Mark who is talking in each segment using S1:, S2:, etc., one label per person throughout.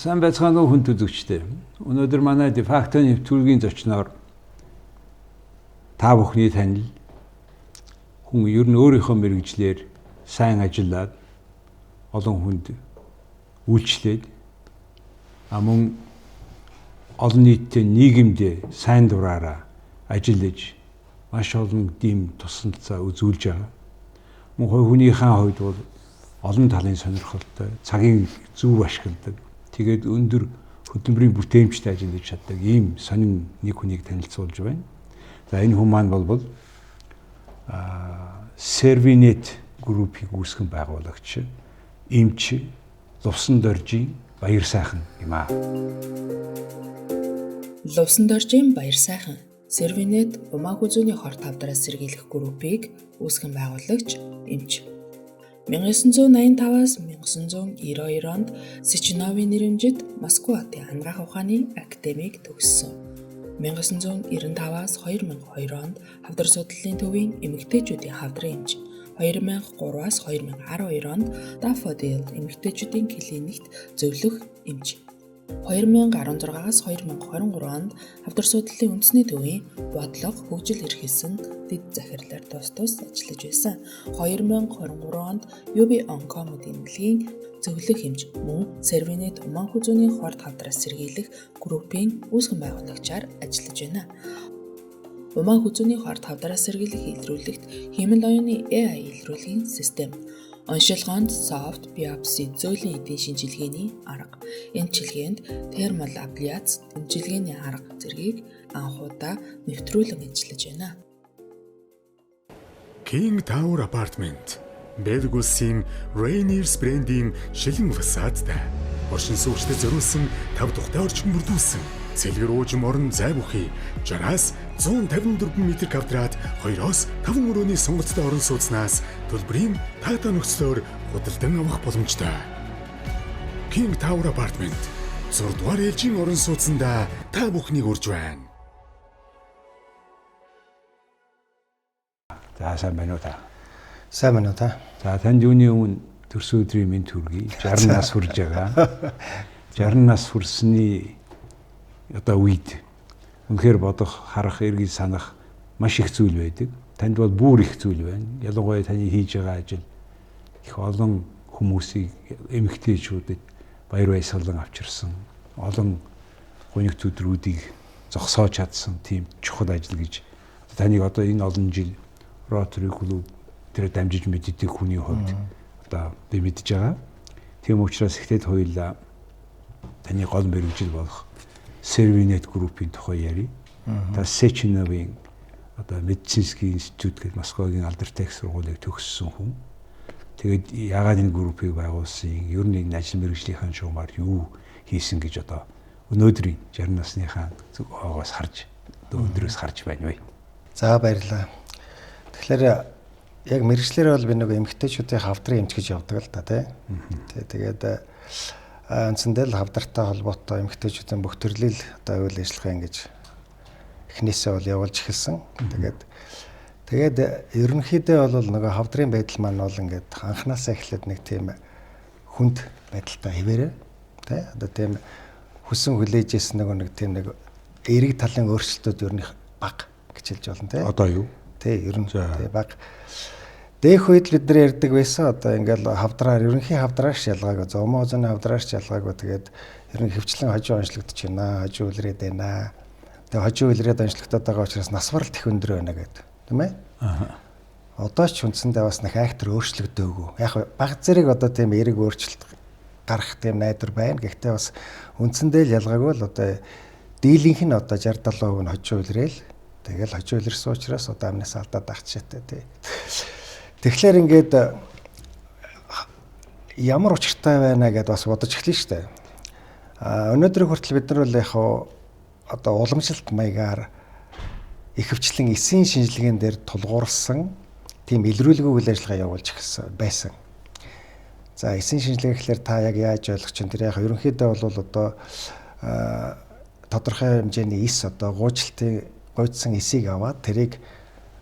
S1: Сайн байцгаана уу хүн үзэгчдээ. Өнөөдөр манай Дефакто нэвтрүүлгийн зочноор та бүхний танил хүн ер нь өөрийнхөө мэргэжлээр сайн ажиллаад олон хүнд үйлчлээд мөн олон нийттэй нийгэмдээ сайн дураараа ажиллаж маш олон дэм тусалцаа үзүүлж байгаа. Мөн хүнийхээ хувьд бол олон талын сонирхолтой, цагийг зөв ашигладаг. Тэгээд өндөр хөдөлмөрийн бүтээмжтэй ажиллаж чаддаг ийм сонин нэг хүнийг танилцуулж байна. За энэ хүн маань бол Servinet группийг үүсгэн байгуулагч, эмч Лувсан Доржийн Баяр сайхан юм аа.
S2: Лувсан Доржийн Баяр сайхан Servinet Умаа хүзүүний хор тавдараас сэргийлэх группийг үүсгэн байгуулагч, эмч. 1985-аас 1992 онд Сечиновын нэрэмжит Москва хотын анагаах ухааны академийг төгссөн. 1995-аас 2002 онд хавдар судлалын төвийн эмэгтэйчүүдийн хавдрын эмч, 2003-аас 2012 онд Daffodil эмэгтэйчүүдийн клиникт зөвлөх эмч. 2016-аас 2023 онд хавдар судлалын үндэсний төвийн бодлого хөгжил эрхэлсэн дэд захирлаар тус тус ажиллаж байсан. 2023 онд UB Oncomed эмнэлгийн зөвлөх эмч мөн Servinet Уман хүзүүний хорт хавдраас сэргийлэх группийн үүсгэн байгуулагчаар ажиллаж байна. Уман хүзүүний хорт хавдраас сэргийлэх илрүүлэгт хиймэл оюуны AI илрүүлгийн систем. Оншилгоонд софт биопси зөөлөн эдийн шинжилгээний арга. Энэ чилгээнд термал абляц эмчилгээний арга зэргийг анхудаа нэвтрүүлэн ажиллаж байна.
S3: King Tower Apartment Бэлг улсын Rainiers брендийн шилэн фасадтай. Оршин суугчдад зориулсан 5 тухтай орчин бүрдүүлсэн. Цэлгэр уужим орон зай бүхий 60-аас 154 м квадрат 2-оос 5 өрөөний сонголттой орон сууцнаас төлбөрийн таатай нөхцлөөр худалдан авах боломжтой. King Tower Apartment 6 дугаар ээлжийн орон сууцнда та бүхнийг урьж байна.
S1: За сайн байна уу та?
S4: Сайн байна уу та?
S1: За танд юуны өмнө төрсөн өдрийн мэнд хүргэе. 60 нас хүрж байгаа. 60 нас хүрсний одоо үед үнэхээр бодох, харах, эргэж санах маш их зүйл байдаг. Танд бол бүр их зүйл байна. Ялангуяа таны хийж байгаа ажил их олон хүмүүсийг эмэгтэйчүүдэд баяр баясгалан авчирсан, олон гунигт өдрүүдийг зогсоож чадсан тийм чухал ажил гэж таныг одоо энэ олон жил Rotary клуб тэр дамжиж мэддэг хүний хувьд одоо би мэдж байгаа. Тийм учраас ихтэй хоёулаа таны гол мэргэжил болох Servinet группийн тухай ярья. Та Сечиновын одоо медицинский институт гэдэг Москвагийн алдартай их сургуулийг төгссөн хүн. Тэгээд яагаад энэ группийг байгуулсан, ер нь энэ ажил мэргэжлийнхаа шугамар юу хийсэн гэж одоо өнөөдрийн 60 насныхаа оогоос харж, өндрөөс харж байна вэ?
S4: За баярлалаа. Тэгэхээр яг мэргэжлээрээ бол би нөгөө эмэгтэйчүүдийн хавдрын эмч гэж явдаг л да тий. Тэгээд үндсэндээ л хавдартай холбоотой эмэгтэйчүүдийн бүх төрлийн одоо үйл ажиллагаа ингэж эхнээсээ бол явуулж эхэлсэн. Тэгээд ерөнхийдөө бол нөгөө хавдрын байдал маань бол ингээд анханасаа эхлээд нэг тийм хүнд байдалтай хэвээрээ тий. Одоо тийм хүсэн хүлээж исэн нөгөө нэг тийм нэг эерэг талын өөрчлөлтүүд ер нь бага гэж хэлж болно тий.
S1: Одоо юу?
S4: Тий, ер нь тий бага. Дэх үед бид нар ярьдаг байсан одоо ингээл хавдраар ерөнхий хавдраарч ялгаагүй, зомоо зөний хавдраарч ялгаагүй, тэгээд ер нь хөвчлэн хожуу онцлогдож байна, хожуу үлрээд байна. Тэгээд хожуу үлрээд онцлогдоод байгаа учраас нас баралт их өндөр байна гэдэг, тийм ээ.
S1: Аа.
S4: Одоо ч үндсэндээ бас нэг айхтар өөрчлөгдөөгүй. Яг баг зэрэг одоо тийм эерэг өөрчлөлт гарах тийм найдвар байна. Гэхдээ бас үндсэндээ л ялгаагүй л одоо дийлэнх нь одоо 60 70% нь хожуу үлрээл. Тэгэл хожуу үлэрсэн учраас одоо амнаас алдаад байх жишээтэй тий. Тэгэхээр ингээд ямар учиртай байна гэдээ бас бодож эхлэв шүү дээ. Өнөөдөр хүртэл бид нар бол яг одоо уламжлалт маягаар ихэвчлэн эсийн шинжилгээнд дээр тулгуурсан тийм илрүүлгүй үйл ажиллагаа явуулж эхэлсэн байсан. За эсийн шинжилгээ гэхлээр та яг яаж ойлгох чинь тэр яг ерөнхийдөө бол одоо тодорхой хэмжээний эс одоо гуучлалтын гуйдсан эсийг аваад тэрийг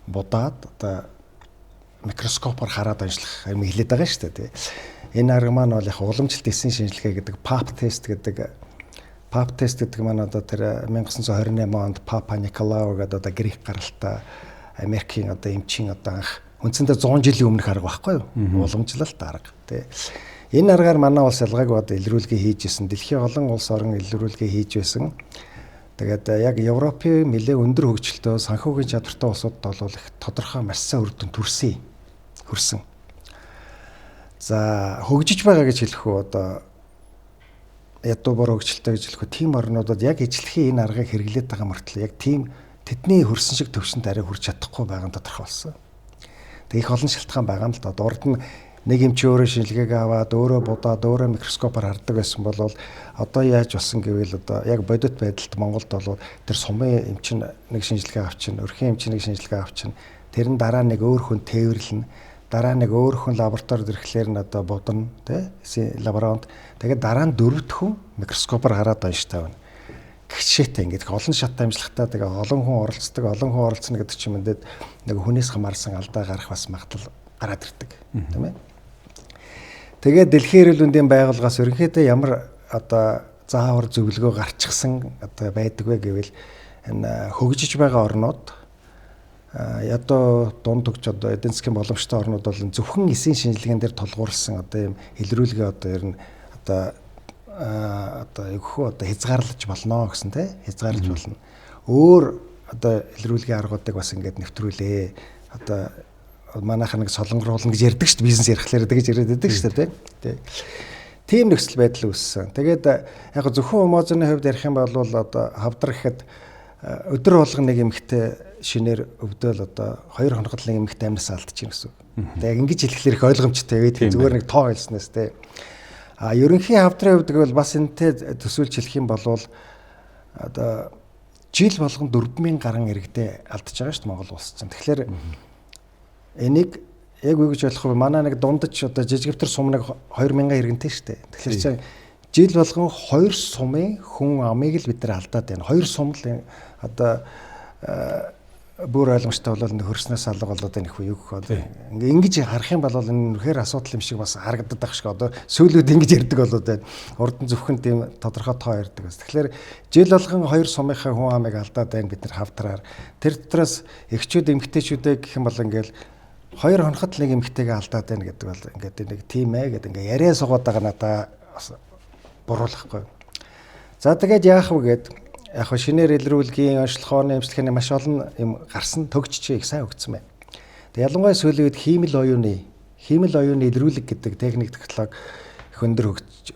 S4: будаад одоо микроскопоор хараад онцлох юм хэлээд байгаа шүү дээ тий. Энэ арга маань бол яг уламжлалт эсийн шинжилгээ гэдэг PAP тест гэдэг. PAP тест гэдэг маань одоо тэр 1928 онд Папа Николао гэдэг одоо грек гаралтай Америкийн одоо эмчийн одоо анх үндсэндээ 100 жилийн өмнөх арга байхгүй юу? Уламжлалт арга тий. Энэ аргаар манай улс ялгаагүй одоо илрүүлгээ хийж исэн. Дэлхийн олон улс орон илрүүлгээ хийж байсан. Тэгээд яг Европын нэлээ өндөр хөгжилтэй санхүүгийн чадвартай улсуудад бол их тодорхой маш сайн үр дүн төрсөн. Хөрсөн. За хөгжиж байгаа гэж хэлэх үү одоо ядуу бор хөгжилтэй гэж хэлэх үү тийм орнуудад яг ижлэхийн энэ аргыг хэрэглээд байгаа мөртлөө яг тийм тэдний хөрсөн шиг төвшөнд арай хүрч чадахгүй байгаа нь тодорхой болсон. Тэг их олон шалтгаан байгаа юм л да. Урд нь нэг юм чи өөрөө шинжилгээг аваад өөрөө будаад өөрөө микроскопоор хардаг байсан бол одоо яаж болсон гэвэл одоо яг бодит байдалд Монголд бол тэр сумын эмчин нэг шинжилгээ авчин, өрхийн эмчин нэг шинжилгээ авчин, тэр нь дараа нэг өөр хүн тээвэрлэнэ, дараа нэг өөр хүн лабораторид ирэхлээр нь одоо будна тий лаборант, тэгээд дараа нь дөрөвд хүн микроскопоор хараад унш тавина. Гэх жишээтэй ингээд олон шат амжилттай тэгээ олон хүн оролцдог, олон хүн оролцно гэдэг чинь мэдээд нэг хүнээс хамаарсан алдаа гарах бас магадлал гараад ирдэг тийм ээ. Тэгээд Дэлхийн эрүүл мэндийн байгууллагаас ерөнхийдөө ямар одоо заавар зөвлөгөө гарчихсан одоо байдаг вэ гэвэл энэ хөгжиж байгаа орнууд ядуу дунд төгч одоо эдийн засгийн боломжтой орнууд бол зөвхөн эсийн шинжилгээнд дээр тулгуурласан одоо юм илрүүлгээ одоо ер нь одоо юу гэх вэ одоо хязгаарлаж болно гэсэн тий хязгаарлаж болно. Өөр одоо илрүүлгийн аргуудыг бас ингээд нэвтрүүлээ. Одоо манайхаа нэг солонгоруулна гэж ярьдаг шүү дээ. Бизнес ярихлаар тэгэж яриад байдаг шүү дээ тий. Тийм нөхцөл байдал үүссэн. Тэгээд яг зөвхөн Умоозны хувьд ярих юм бол одоо хавдар гэхэд өдөр болгон нэг эмэгтэй шинээр өвдөөл одоо 2 хоногт нэг эмэгтэй амнаас алдчихна гэсэн үг. Тэгээд яг ингэж хэлэхлээр их ойлгомжтой байдаг. Зүгээр нэг тоо хэлснээс тий. А ерөнхий хавдрын хувьд гэвэл бас энэтэй төсөөлж хэлэх юм бол одоо жил болгон 4000 гаруй иргэдээ алдчихж байгаа шүү дээ Монгол улс чинь. Тэгэхээр энийг яг юу гэж ойлгох вэ? Манай нэг дундаж одоо жижигвтер сум нэг 2000 иргэнтэй шүү дээ. Тэгэхээр чинь жил болгон 2 сумын хүн амыг л бид нар алдаад байна. 2 сум л одоо бүр ойлгомжтой бол нэг хөрснөөс алга болоод байна гэх үү юу гэх вэ? Ингээ ингэж харах юм бол энэ үнэхээр асуудал юм шиг бас харагддаг ах шиг одоо сүүлүүд ингэж ярьдаг болоод байна. Урд нь зөвхөн тийм тодорхой тоо ярьдаг бас. Тэгэхээр жил болгон 2 сумынхаа хүн амыг алдаад байна бид нар хавдраар. Тэр дотроос эгчүүд эмэгтэйчүүдээ гэх юм бол ингээл 2 хоногт нэг эмэгтэйгээ алдаад байна гэдэг бол ингээд нэг тийм ээ гэдэг ингээ яриа суугаад байгаа надаа бас буруулахгүй. За тэгээд яах вэ гэд яг хөө шинээр илрүүлгийн онцлогооны эмчилгээний маш олон юм гарсан төгжчээ их сайн өгцөн байна. Тэгээд ялангуяа сүүлийн үед хиймэл оюуны илрүүлэг гэдэг техник технологи их өндөр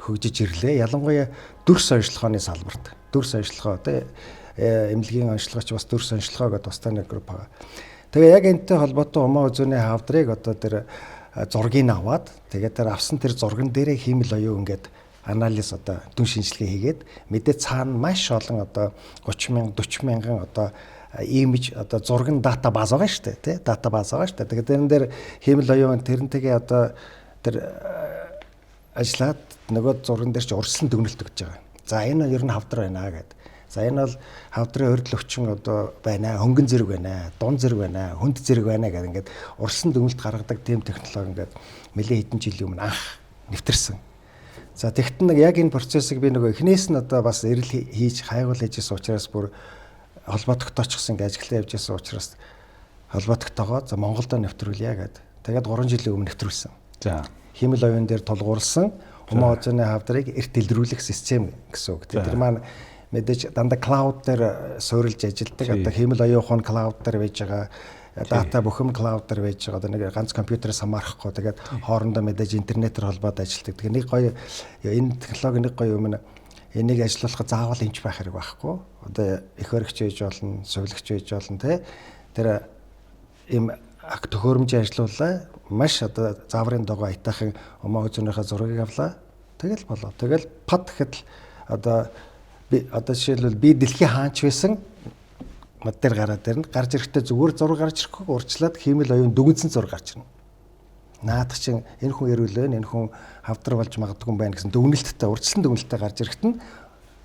S4: хөгжиж ирлээ. Ялангуяа дүрс онцлогооны салбарт. Дүрс онцлогоо тий эмнэлгийн онцлогооч бас дүрс онцлогоо гэдэг тусдаа нэг групп байгаа. Тэгээ яг энэтэй холбоотой умаа үзүүний хавдрыг одоо тэр зургийг аваад тэгээд тэр авсан тэр зурган дээрээ хиймэл оюун ингээд анализ одоо дүн шинжилгээ хийгээд мэдээ цаана маш олон одоо 30 мянга 40 мянган одоо имиж одоо зурган дата баз байгаа шүү дээ тий дата баз байгаа шүү дээ. Тэгээд тэрэн дээр хиймэл оюун тэрнтэйгээ одоо тэр ажиллаад нөгөө зурган дээр чи урьдчилан дүгнэлт өгч байгаа. За энэ ер нь хавдар байна гэдэг. За энэ бол хавдрын урьдл өвчин одоо байна, хөнгөн зэрэг байна, дунд зэрэг байна, хүнд зэрэг байна гэдэг ингээд урьдчилан дүгнэлт гаргадаг тийм технологи ингээд нэлээд хэдэн жилийн өмнө анх нэвтэрсэн. За тэгтэн нэг яг энэ процессыг би нөгөө эхнээс нь одоо бас эрэл хийж хайгуул хийжсэн учраас бүр холбоо тогтоочихсон ингээд ажиглан явж байсан учраас холбоо тогтоогоо за Монголдо нэвтрүүлье гэд. Тэгээд 3 жилийн өмнө нэвтрүүлсэн.
S1: За
S4: хиймэл оюун дээр тулгуурласан умаа үзүүний хавдрыг эрт илрүүлэх систем гэсэн үг. Тэр маань мэдээж дандаа клауд дээр суурилж ажилладаг. Одоо хиймэл оюун ухаан клауд дээр байж байгаа. Дата бүх юм клауд дээр байж байгаа. Одоо нэг ганц компьютерээс хамаарахгүй. Тэгээд хоорондоо мэдээж интернетээр холбоод ажилладаг. Тэгэхээр нэг гоё энэ технологи нэг гоё юм нь энийг ажиллуулахад заавал эмч байх хэрэг байхгүй. Одоо эх өргөч байж болно, сувилагч байж болно тий. Тэр ийм төхөөрөмжийн ажиллуулаа. Маш одоо зааврын дагуу аятайхан умаа үзүүнийхээ зургийг авлаа. Тэгэл болоо. Тэгэл пад гэхэд л одоо би одоо жишээлбэл би дэлхийн хаанч байсан мод дээр гараад ирнэ. Гарч ирэхдээ зүгээр зураг гарч ирэхгүй урьдчилаад хиймэл оюун дүгнсэн зураг гарч ирнэ. Наадах чинь энэ хүн эрүүл байна, энэ хүн хавдар болж магадгүй юм байна гэсэн дүгнэлттэй, урьдчилан дүгнэлттэй гарч ирэхэд нь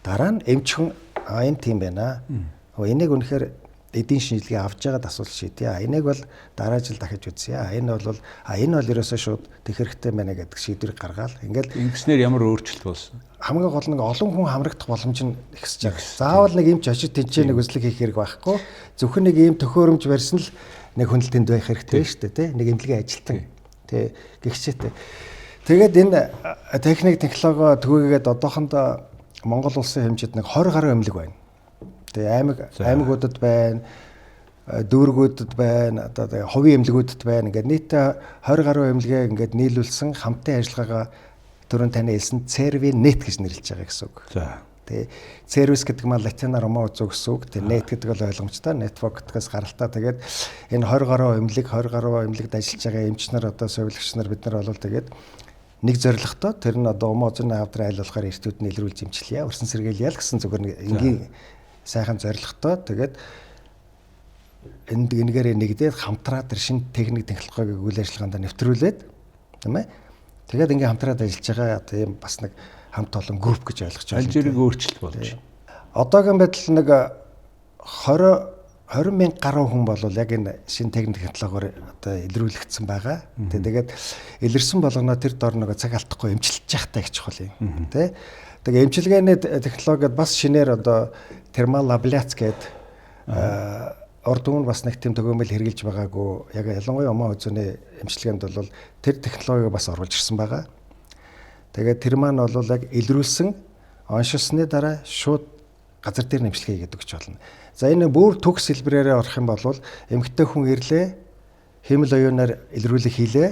S4: дараа нь эмч хүн энэ тийм байна. Энийг үнэхээр эдийн шинжилгээ авч байгаад асуулт шийдье. Энийг бол дараа жил дахиж үзье. Энэ бол энэ бол ерөөсөө шууд тех хэрэгтэй байна гэдэг шийдвэр гаргаал. Ингээл
S1: ингэснээр ямар өөрчлөлт болсон?
S4: Хамгийн гол нь олон хүн хамрагдах боломж нь ихсэж байгаа. Заавал нэг эмч очиж тэнцээ нэг үзлэг хийх хэрэг байхгүй. Зөвхөн нэг ийм төхөөрөмж барьсан л нэг хүн л тэнд байх хэрэгтэй шүү дээ, тий. Нэг эмнэлгийн ажилтан. Тий, гихчээтэй. Тэгээд энэ техник технологи түгээгээд одоохондоо Монгол улсын хэмжээнд нэг 20 гаруй эмнэлэг байна. Тэгээ аймагуудад байна, дүүргүүдэд байна, одоо тэгээ хувийн эмнэлгүүдэд байна. Ингээд нийтдээ 20 гаруй эмнэлгээ ингээд нийлүүлсэн хамтын ажиллагаагаа түрүүн таны хэлсэн CerviNet гэж нэрлэж байгаа гэсэн үг.
S1: За.
S4: Тэгээ сервис гэдэг маань латинаар умаа үзүү гэсэн үг. Тэгээ net гэдэг бол ойлгомжтой. Network гэдгээс гаралтай. Тэгээд энэ 20 гаруй эмнэлэг, 20 гаруй эмнэлэгт ажиллаж байгаа эмч нар, одоо сувилагч нар бид нар бол тэгээд нэг зорилготой тэр нь одоо умаа үзүүний хавдрын аль болохоор эртүүд нь илрүүлж эмчлэе, өрсөн сэргийлье л гэсэн зүгээр нэг энгийн сайхан зорилготой. Тэгээд энд энэгээрээ нэгдээд хамтраад тэр шинэ техник технологиг үйл ажиллагаанд нэвтрүүлээд, тийм ээ. Тэгээд ингээ хамтраад ажиллаж байгаа одоо ийм бас нэг хамт олон групп гэж ойлгож байна.
S1: Аль зэрэг өөрчлөлт болж байна?
S4: Одоогийн байдал нэг 20 мянга гаруй хүн бол яг энэ шинэ техник технологиор одоо илрүүлэгдсэн байгаа. Тэгээд илэрсэн болгоно тэр дор нөгөө цаг алдахгүй эмчилж явахтай их чухал юм. Тэ. Тэгээ эмчилгээний технологиуд бас шинээр одоо термал абляц гэдэг урд өмнө бас нэг тийм төгөөмөл хэрэгжилж байгаагүй. Яг ялангуяа умаа үзүүний эмчилгээнд бол тэр технологиг бас оруулж ирсэн байгаа. Тэгээд тэр маань бол яг илрүүлсэн оншилсны дараа шууд газар дээр нэмшлэгээ хийгээд өгч болно. За энэ бүр төгс хэлбэрээрээ орох юм бол эмэгтэй хүн ирлээ, хиймэл оюунаар илрүүлэг хийлээ,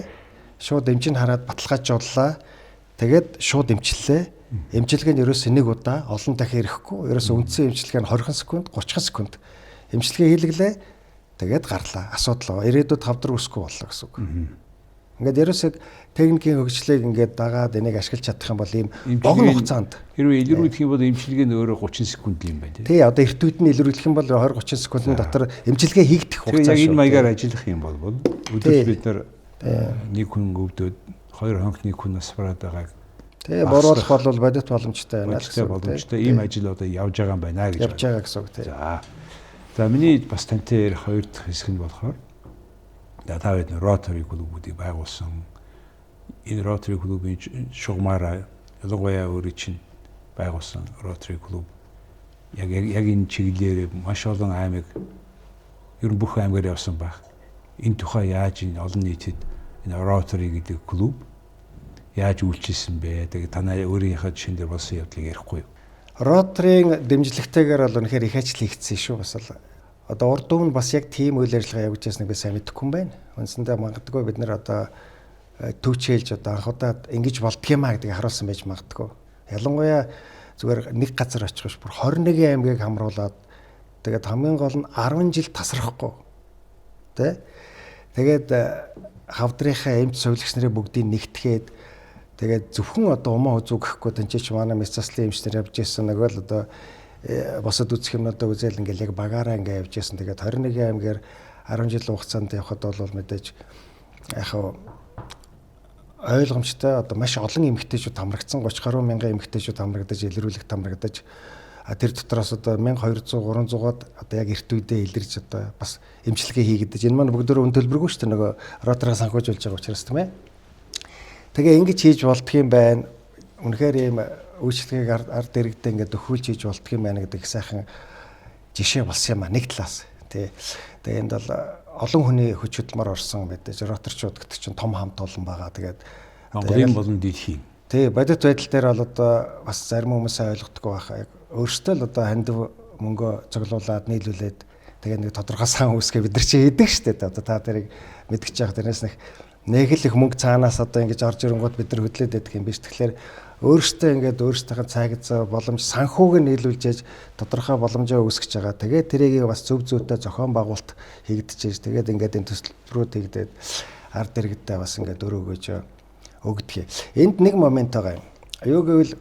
S4: шууд эмч нь хараад баталгаажууллаа. Тэгээд шууд эмчлэлээ. Эмчилгээ нь ерөөс нэг удаа олон дахин ирэхгүй. Ерөөс үндсэн эмчилгээ нь 20 секунд, 30 секунд эмчилгээ хийлгэлээ. Тэгээд гарлаа. Асуудал. Ирээдүйд хавдар үүсэхгүй боллоо гэсэн үг. Ингээд ерөөс яг техникийн хөгжлийг ингээд дагаад энийг ашиглаж чадах юм бол ийм богино хугацаанд
S1: хэрвээ илрүүлэх юм бол эмчилгээ нь өөрөө 30 секунд юм байна
S4: тий. Тий, одоо эртүүд нь илрүүлэх юм бол 20 30 секундын дотор эмчилгээ хийгдэх
S1: хугацаа шүү. Яг энэ маягаар ажиллах юм бол өдөрт бид нар нэг хүн өвдөд хоёр хоног нэг хүн нас бараад байгааг
S4: тий боруулах бол бодит боломжтой байна
S1: гэсэн. Боломжтой ийм ажил одоо явж байгаа юм байна гэж.
S4: Явж байгаа гэсэн үг тий.
S1: За миний бас тантай ярих хоёр дахь хэсэг нь болохоор та бид Rotary клубүүдийг байгуулсан. Энэ Rotary клубын шугамаараа ялангуяа өөрийн чинь байгуулсан Rotary клуб яг энэ чиглэлээр маш олон аймаг ер нь бүх аймгаар явсан байх. Энэ тухай яаж энэ олон нийтэд энэ Rotary гэдэг клуб яаж үйлчилсэн бэ? Тэгээд танай өөрийнхөө жишээн дээр болсон явдлыг ярихгүй юу?
S4: Rotary-ийн дэмжлэгтэйгээр бол үнэхээр их ажил хийгдсэн шүү бас л. Одоо урд өмнө бас яг тийм үйл ажиллагаа явуулж байсныг би сайн мэдэхгүй юм байна. Үндсэндээ магадгүй бид нар одоо төвчээлж одоо анх удаа ингэж болдго юм а гэдгийг харуулсан байж магадгүй. Ялангуяа зүгээр нэг газар очих биш бүр 21 аймгийг хамруулад тэгээд хамгийн гол нь 10 жил тасрахгүй. Тэ? Тэгээд хавдрынхаа эмч сувилагч нарын бүгдийг нэгтгэхэд тэгээд зөвхөн одоо умаа үзүү гэхгүй тэнцээч манай мэс заслын эмч нар явж исэн нэг л одоо босод үзэх юмнуудаа үзэл ингээл яг багаараа ингээ явж исэн. Тэгээд 21 аймгаар 10 жилийн хугацаанд явхад бол мэдээж яг ойлгомжтой одоо маш олон эмэгтэйчүүд хамрагдсан 30 гаруй мянган эмэгтэйчүүд хамрагдаж илрүүлэгт хамрагдаж тэр дотроос одоо 1200 300-аад одоо яг эрт үедээ илэрч одоо бас эмчилгээ хийгдэж энэ маань бүгдөө үн төлбөргүй шүү дээ нөгөө ротороо санхүүжүүлж байгаа учраас тийм ээ. Тэгээ ингэж хийж болдго юм байна. Үнэхээр ийм үйлчлэгийг ард иргэдээ ингээд өхүүлж хийж болдго юм байна гэдэг сайхан жишээ болсон юм а нэг талаас тий. Тэгээ энд бол олон хүний хүч хөдөлмөр орсон мэдээж роторчууд гэдэг чинь том хамт олон байгаа. Тэгээд
S1: Монголын болон дэлхийн.
S4: Тий, бодит байдал дээр бол одоо бас зарим хүмүүс ойлгохгүй байх. Яг өөрсдөө л одоо хандив мөнгө цуглуулад нийлүүлээд тэгээ нэг тодорхой сан үүсгээ бид нар чи хийдэг шүү дээ. Одоо та тэрийг мэдгэж байгаа. Тэрнээс нэг л их мөнгө цаанаас одоо ингэж орж ирэнгүүт бид нар хөдлөөд байдаг юм биш. Тэгэхээр өөрсдөө ингээд өөрсдийнхээ цайгцаа боломж санхүүг нь нийлүүлж яж тодорхой боломжоо үүсгэж байгаа. Тэгээд тэрийг бас зөв зүйтэй зохион байгуулалт хийгдэж, тэгээд ингээд энэ төсөлбөрүүд хийгдээд ард иргэдээ бас ингээд өрөөгөөж өгдөг. Энд нэг момент байгаа юм. Юу гэвэл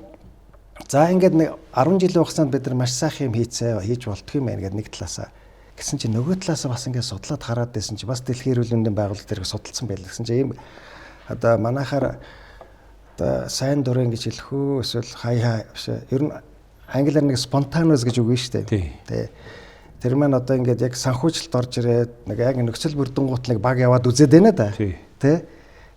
S4: за ингээд нэг 10 жилийн хугацаанд бид нар маш сайхан юм хийцээ, хийж болдго юм байна гэдэг нэг талаасаа. Гэсэн чинь нөгөө талаасаа бас ингээд судлаад хараад байсан чи бас дэлхийн эрүүл мэндийн байгууллага дээр судалсан байл. Гэсэн чи ийм одоо манайхаар одоо сайн дурын гэж хэлэх үү эсвэл хай хай биш. Ер нь англиар нэг spontaneous гэж үг нь шүү дээ. Тэ. Тэр маань одоо ингээд яг санхүүжилт орж ирээд нэг яг нөхцөл бүрдэнгуут нэг баг яваад үзээд байна да. Тэ.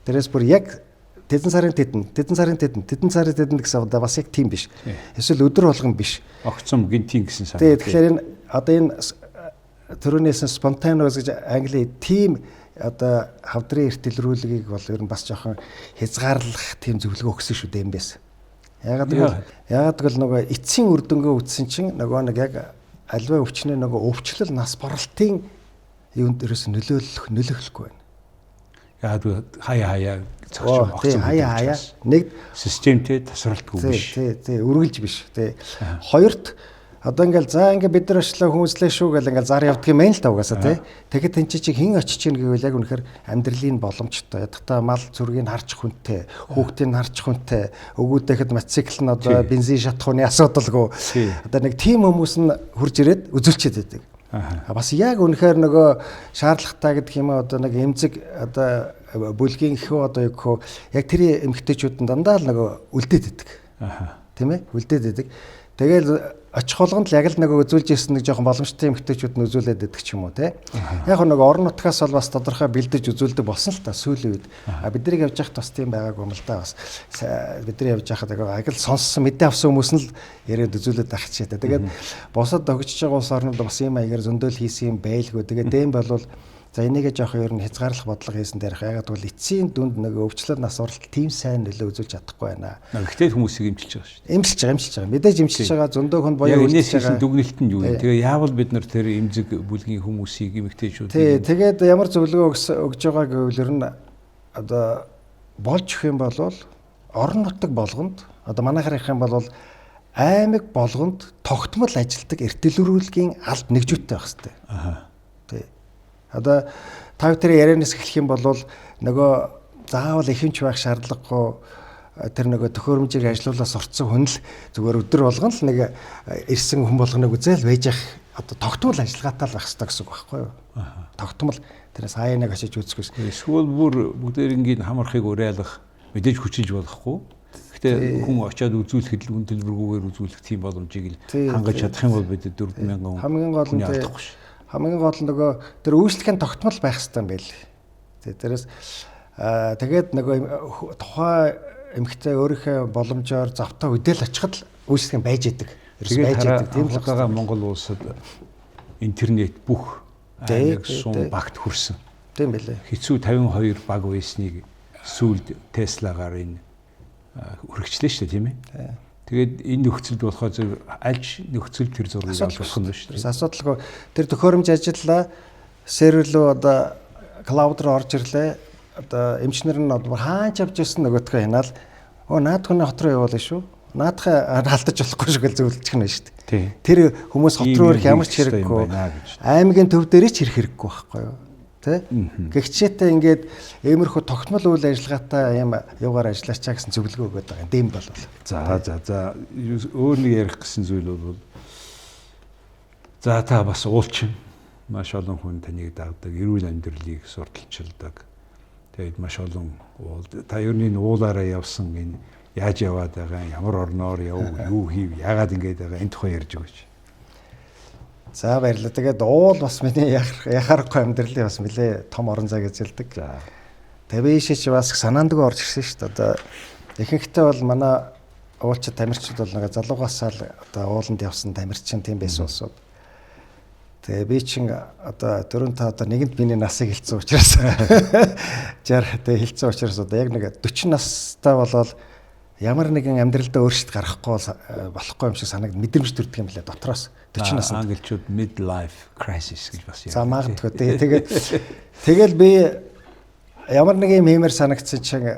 S4: Тэрээс бүр яг тэдэн сарын тэдэн, тэдэн сарын тэдэн, тэдэн сарын тэдэн гэсэн одоо бас яг тийм биш. Эсвэл өдөр болгон биш.
S1: Огцом гинтийн гэсэн санаа.
S4: Тий, тэгэхээр энэ одоо энэ төрөөнөөс spontaneous гэж англи тийм одоо хавдрын эрт илрүүлгийг бол ер нь бас жоохон хязгаарлах тийм зөвлөгөө өгсөн шүү дээ юм байсан. Ягаад гэвэл нөгөө эцсийн үр дүнгээ үтсэн чинь нөгөө нэг яг альва өвчнөө нөгөө өвчлөл нас баралтын юунд ерөөс нөлөөлөхгүй байна.
S1: Ягаад гэвэл хаяа цогцом
S4: огцом хаяа нэг
S1: системтэй тасралтгүй биш.
S4: Тий, үргэлж биш. Тий. Хоёрт одоо ингээл за ингээ бид нар очлоо хүмүүслээ шүү гэл ингээл зар явдаг юм байна л та угаасаа тий. Тэгэхэд тэн чи хэн очиж гин гэвэл яг үнэхээр амьдралын боломжтой. Ядахтаа мал зүргийг харчих хүнтэй, хүүхдийг харчих хүнтэй, өгөөдөхэд мотоцикл нь одоо бензин шатах хүний асуудалгүй. Одоо нэг тийм хүмүүс нь хурж ирээд үзүүлчихэд байдаг. А бас яг үнэхээр нөгөө шаардлагатай гэдэг юм одоо нэг эмзэг одоо бүлгийн ихөө одоо юу гэх яг тэр эмгтээчүүд нь дандаа л нөгөө үлдээд байдаг. Тийм ээ? Үлдээд байдаг. Тэгэл очих болгонд л яг л нөгөө үзүүлж ирсэн нэг жоохон боломжтой эмгтээчүүд нь үзүүлээд байдаг ч юм уу те. Яг нөгөө орон нутгаас бол бас тодорхой бэлдэж үзүүлдэг болсон л та сүүлийн үед. А бидний явж байхад бас тийм байгаагүй юм л да бас. Бидний явж байхад яг л сонссон мэдээ авсан хүмүүс нь л яриад үзүүлээд байх ч та. Тэгээд бусад догжиж байгаа улс орнууд бас ийм маягаар зөндөөл хийсэн юм байлгүй. Тэгээд дэм болвол за энийгээ жоох ер нь хязгаарлах бодлого хийсэн дээрх. Ягаад гэвэл эцсийн дүнд нөгөө өвчлөл нас уралт тийм сайн нөлөө үзүүлж чадахгүй байна.
S1: Гэхдээ хүмүүсийг эмчилж байгаа шүү
S4: дээ. Эмчилж байгаа. Мэдээж эмчилж байгаа. Зөндөө хүн боёо
S1: үлдэж байгаа. Дүгнэлт нь юу вэ? Тэгээ яавал бид нар тэр эмзэг бүлгийн хүмүүсийг эмэгтэйчүүдийг
S4: тий, тэгээд ямар зөвлөгөө өгж байгаа гэвэл ер нь одоо болж өгөх юм бол орон нутаг болгонд одоо манайхаар ярих юм бол аймаг болгонд тогтмол ажилтдаг эртэлрүүлгийн алд нэгжүүттэй байх хэрэгтэй.
S1: Аа.
S4: Одоо та бүхэн ярианаас эхлэх юм бол нөгөө заавал ихэнч байх шаардлагагүй тэр нөгөө төхөөрөмжийг ажилуулаа сурцсан хүн л зүгээр өдөр болгон л нэг ирсэн хүн болгоныг үзэл байж ах одоо тогтмол ажиллагаатай л байх хэрэгтэй гэсэн үг байхгүй юу? Тогтмол тэрээс хаяа нэг очиж үзэхгүйс.
S1: Эсвэл бүр бүгдээрингийн хамархыг уриалгах мэдээж хүчилж болохгүй. Гэхдээ хүн очиад үзүүлэхэд л үн төлбөргүйгээр үзүүлэх тийм боломжийг л хангаж чадах юм бол бид 4000
S4: хамгийн гол нь
S1: алдахгүй шүү.
S4: Хамгийн гол нь нөгөө тэр үйлчлэх нь тогтмол байх хэрэгтэй юм байл. Тэрээс тэгээд нөгөө тухайн эмэгтэй өөрийнхөө боломжоор завтаа үдэл очиход л үйлчлэх нь байж идэг.
S1: Тэгээд байж идэг. Тийм л байгаа. Монгол улсад интернет бүх аймаг сум багт хүрсэн.
S4: Тийм байлээ.
S1: Хэцүү 52 баг байсныг сүүлд Теслагаар энэ хүргэжлээ шүү дээ, тийм ээ. Тэгээд энэ нөхцөлд болохоор зөв альж нөхцөл тэр зургийг олох нь шүү
S4: дээ. Асуудалгүй. Тэр төхөөрөмж ажиллаа. Сервер рүү одоо клауд руу орж ирлээ. Одоо эмчнэр нь одоо хаан ч авч ирсэн нөгөөдхөө хянаал. Өө наад хүний хот руу явуулна шүү. Наадхаа алдаж болохгүй шүү гэж зөвлөчих нь шүү дээ. Тэр хүмүүс хот руу ирэх ямар ч хэрэггүй. Аймгийн төв дээрээ ч ирэх хэрэггүй байхгүй юу? Тэ? Гэгчээтэй ингээд иймэрхүү тогтмол үйл ажиллагаатай юм юугаар ажиллаачаа гэсэн зөвлөгөө өгöd байгаа юм. Дэм бол.
S1: За өөр нэг ярих гэсэн зүйл бол за та бас уулчин маш олон хүн таныг дагдаг, эрүүл амьдралыг сурталчилдаг. Тэгээд маш олон уул та ер нь энэ уулаараа явсан энэ яаж яваад байгаа, ямар орноор яв, юу хийв, яагаад ингэж байгаа энэ тухай ярьж өгөөч.
S4: За баярлалаа. Тэгээд уул бас миний яхаарахгүй амьдралын бас нэлээ том орон зай гэж хэлдэг.
S1: За.
S4: Тэгээ би шич бас санаандгүй орж ирсэн шүү дээ. Одоо ихэнхдээ бол манай уулчид тамирчид бол нэг залуугаасаа л одоо ууланд явсан тамирчин тийм байсан улсууд. Тэгээ би чин одоо дөрөв та одоо нэгэнд миний насыг хэлсэн учраас 60 тэгээ хэлсэн учраас одоо яг нэг 40 настай болоод ямар нэгэн амьдралдаа өөрчлөлт гаргахгүй болохгүй юм шиг санагд мэдрэмж төрдөг юм лээ дотроос 40 наснд.
S1: Англичууд midlife crisis гэж бас
S4: ярьдаг. За магадгүй. Тэгэл би ямар нэг юм хиймээр санагдсан чинь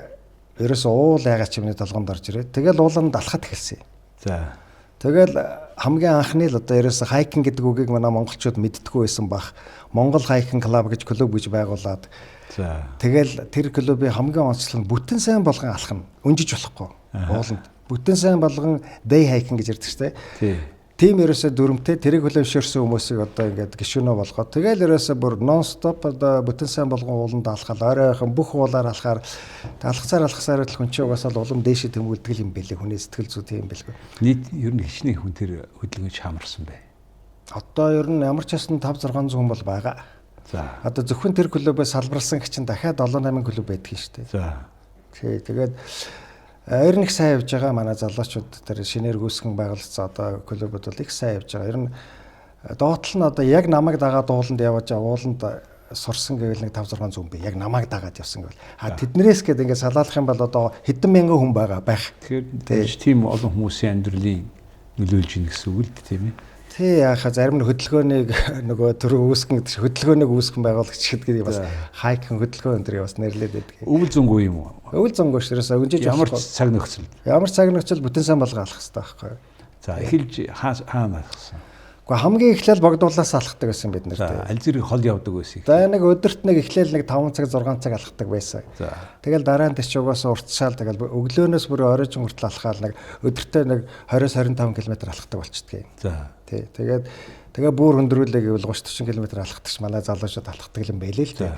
S4: ерөөсөө уул яагаад ч юмны толгонд орж ирээд тэгэл ууланд алхаад эхэлсэн.
S1: За.
S4: Тэгэл хамгийн анхны л одоо ерөөсөө хайкинг гэдэг үгийг манай монголчууд мэддэггүй байсан бах. Монгол хайкинг клуб гэж клуб гэж байгуулад.
S1: За.
S4: Тэгэл тэр клубын хамгийн онцлог нь бүтэн сайн болгон алхна. Өнжиж болохгүй. Ууланд. Бүтэн сайн болгон day hiking гэж ярьдаг шүү дээ.
S1: Тий.
S4: Тийм ерөөсөө дүрмтэй тэрийг хүлэмжшэрсэн хүмүүсийг одоо ингээд гишүүнөө болгоод тэгэл ерөөсөө бүр non stop одоо бүтэн сайн болгон ууланд алхаал оройхон бүх уулаар алхаар алхасаар л хүн чинь угаасаа л улам дээшээ тэмүүлдэг юм бэлээ. Хүний сэтгэл зүй тийм бэлгүй.
S1: Нийт ер нь хичнээн хүн тэр хөдөлгөөнд шамарсан бэ?
S4: Одоо ер нь ямар ч байсан 5 600 хүн бол байгаа.
S1: За.
S4: Одоо зөвхөн тэр клубээс салбарласан гэж чинь дахиад 7 8 клуб байдаг юм шүү дээ.
S1: За.
S4: Тий, тэгээд ер нь их сайн явж байгаа манай залуучууд тэр шинээр үүсгэн байгуулсан одоо клубуд бол их сайн явж байгаа. Ер нь доотлол нь одоо яг намайг дагаад ууланд явж ууланд сурсан гэвэл нэг 5 600 хүн би яг намайг дагаад явсан гэвэл. А тэднэрээс гээд ингээд салаалах юм бол одоо хэдэн мянган хүн байгаа байх.
S1: Тэгэхээр тийм олон хүмүүсийн амьдралыг нөлөөлж ийн гэсэн үг л дээ, тийм ээ.
S4: Тий, яхаа зарим нь хөдөлгөөнийг нөгөө түрүү үүсгэн гэдэг чинь хөдөлгөөнийг үүсгэн байгуулагч гэдгийг бас хайкинг хөдөлгөөн энэ тэрийг бас нэрлээд байдаг.
S1: Өвөл зөнгөө юм уу?
S4: Өвөл зөнгөө ш тэрээс өгөнжиж
S1: ямар цаг нөхцөл?
S4: Ямар цаг нөхцөл бүтэн сайн болго алах хэрэгтэй байхгүй юу?
S1: За, эхэлж хаана алхсан?
S4: Гэхдээ хамгийн эхлээл богдуулаас алхдаг байсан бид нар
S1: тий. Аль зэрэг хол явдаг байсан.
S4: За нэг өдөрт нэг эхлээл нэг 5 цаг 6 цаг алхдаг байсан.
S1: За.
S4: Тэгэл дараа нь тэр чи угаасаа уртшаал тэгэл өглөөнөөс бүр оройн хүртэл алхаал нэг өдөртөө нэг 20-25 км алхдаг болчдөг юм.
S1: За.
S4: Тий. Тэгээд тэгээ бүр хөндрүүлээ гэвэл 30 40 км алхдаг ч манай залуучууд алхдаг юм байлээ л дээ.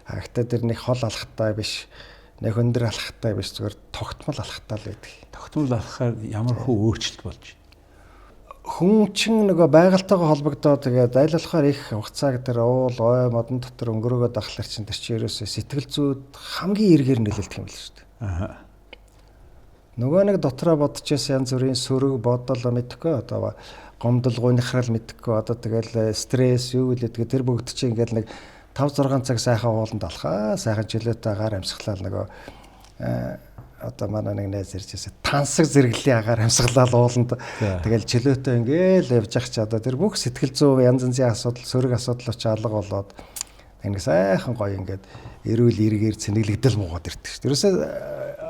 S4: А гэхдээ тэр нэг хол алхтай биш, нэг өндөр алхтай биш, зүгээр тогтмол алхтаа л байдаг.
S1: Тогтмол алхахаар ямар хөө өөрчлөлт болж байна?
S4: Хүн чин нөгөө байгальтайгаа холбогдоод тэгээд аль болохоор их хугацааг тэр уул, ой, модон дотор өнгөрөөгөөд ахлаар чин тэр чи ерөөсөө сэтгэл зүйд хамгийн эргээр нөлөөлдөг юм л шүү дээ.
S1: Аа.
S4: Нөгөө нэг дотроо бодож байсан янз бүрийн сөрөг бодол мэдхгүй одоо гомдол гунихрал мэдхгүй одоо тэгэл стресс юу гэлээ тэр бүгд чи ингээл нэг 5 6 цаг сайхан ууланд алхаа, сайхан чөлөөтэй агаар амьсгалаа нөгөө одоо манай нэг найз ярьж байсан тансаг зэрэглэлийн агаар амьсгалал ууланд тэгэл чөлөөтэй ингээл явж ах чи одоо тэр бүх сэтгэл зүй янз янзын асуудал сөрөг асуудал очи алга болоод нэг сайхан гоё ингээд эрүүл эргээр цэнэглэгдэл буугаад ирдэг шүү. Ерөөсөө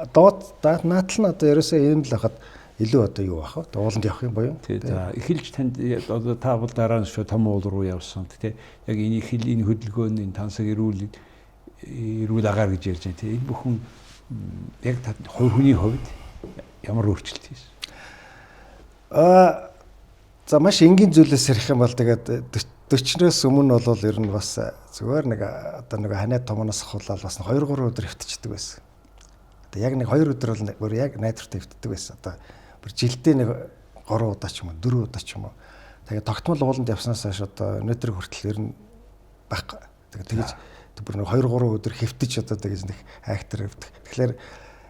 S4: доод наатал нь одоо ерөөсөө ийм л байхад илүү одоо юу байх вэ? Ууланд явах юм буюу.
S1: Тий. За эхэлж танд одоо та бол дараа нь шүү том уул руу явсан тий. Яг энэ эхэл энэ хөдөлгөөн энэ тансаг эрүүл эрүүл агаар гэж ярьж байна тий. Энэ бүхэн яг хувь хүний хувьд ямар өөрчлөлт хийсэн?
S4: За маш энгийн зүйлээс ярих юм бол тэгээд 40-нөөс өмнө бол ер нь бас зүгээр нэг одоо нэг ханиад томноос ахуулаад бас 2 3 өдөр хэвтчихдэг байсан. Одоо яг нэг 2 өдөр бол бүр яг найдвартай хэвтдэг байсан. Одоо бүр жилдээ нэг 3 удаа ч юм уу 4 удаа ч юм уу. Тэгээд тогтмол ууланд явснаас хойш одоо өнөөдөр хүртэл ер нь байхгүй. Тэгээд тэгэж бүр нэг 2 3 өдөр хэвтэж одоо тэгэж нэг айхтар хэвтэх. Тэгэхээр